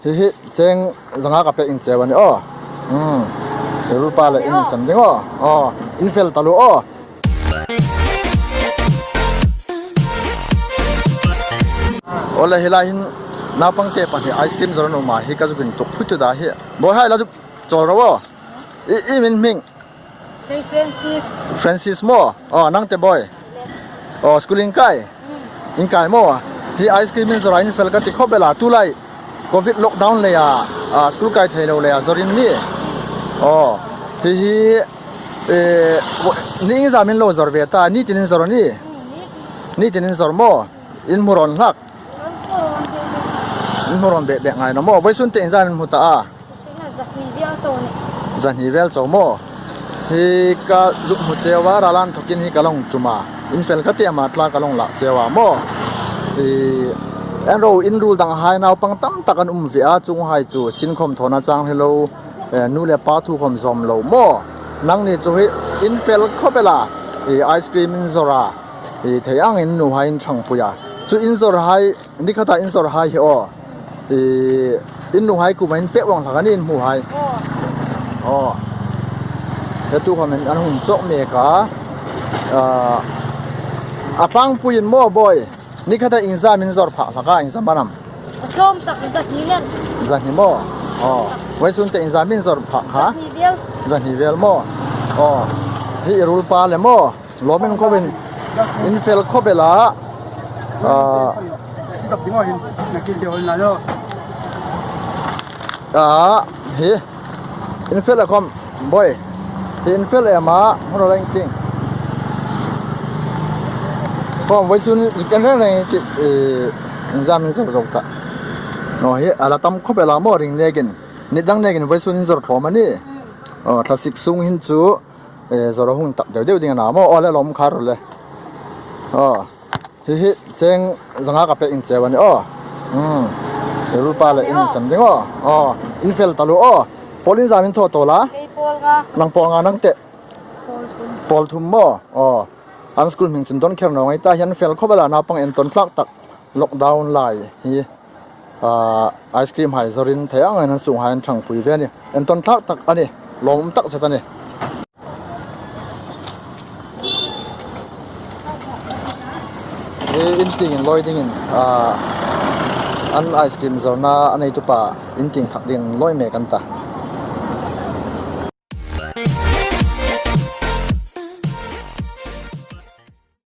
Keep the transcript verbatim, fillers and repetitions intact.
Hi hi, cheng zanga ka pek in cheu a nih aw. Hmm. Ruolpa le in sem ding aw. Aw, in fel taluo aw. Aw le, hi lai hin naupangte pahni ice cream zawr an um a, hi ka zuk intuk phut phut a hi. Boi hai, la zuk chawl ro aw. I, i min hming? Kei Francis. Francis maw? Aw, nang te boi? Aw, school in kai? Hmm. In kai maw? Hi ice cream in zawra in fel ka ti khop el a, tulai covid lockdown leia, a, school kai thei lo leia zawr in ni? Aw, hi hi, eh, ni iengzam in lo zawr ve ta, ni tin in zawr ni? Hmm, ni tin. Ni tin in zawr maw? In hmu rawn hlak. In hmu rawn bek bek ngai naw maw? Vawisun te iengzam in hmu ta a? Zahni vel chau ni. Zahni vel chau maw? Hi ka zuk hmu cheu a, ral an thokin hi ka lo tum a. In fel ka ti a, ama tla ka lo lak cheu a maw? Hi, en ro, in ruol dang hai naupang tam tak an um ve a, chuong hai chu sin khawm thawn a chang hre lo, eh, nu le pa thu khawm zawm lo maw? Nangni chu hi in fel khop el a, hi ice cream in zawr a, hi thei angin nuhai in ṭhangpui a. Chu in zawr hai, ni khata in zawr hai hi aw. I, in nuhai kuoma in pek vawng hlak a ni in hmu hai. Aw. Aw. He tu khawm in an hung chawk mek a. Ah, a tlangpui in maw boi? Ni khata iengzam in zawr phak hlak a, iengzam a nam? A tlawm tak zahni nen. Zahni maw? Aw. Vawisun te iengzam in zawr phak kha? Zahni vel. Zahni vel maw? Aw. Hi i ruolpa le maw? Lawm in khawp in, in fel khop el a. Ah. Ah, hi. In fel a khawm, boi. Hi in fel em a, hmu ro reng ting. Khawm vawisun zuk en reng reng ti, eh, iengzam in zawr zo ta. Aw, hi a la tam khop el a maw, ring nekin. Ni dang nekin vawisun in zawr tlawm a ni. Aw, thlasik sung hin chu, eh, zawr a hung tak deu deu ding a na maw? Aw le, lawm kha ro le. Aw. Hi hi, cheng zanga ka pek in cheu a nih aw. Hmm. Ruolpa le in sem ding aw. Aw, in fel taluo aw. Pawl iengzam in thaw tawl a? Kei pawl nga. Nang pawl nga, nang te? Pawl thum. Pawl thum maw? Aw. An school hming chun don kher naw ngai ta, hi an fel khop el a, naupang entawn tlak tak. Lockdown lai hi. Ah, ice cream hai zawrin thei angin an sung hai an ṭhangpui ve a nih. Entawn tlak tak a nih. Lawmum tak zet a nih. Hi in tieng in lawi dingin, ah, an ice cream zawrna a neitu pa in tieng thak dingin lawi mek an ta.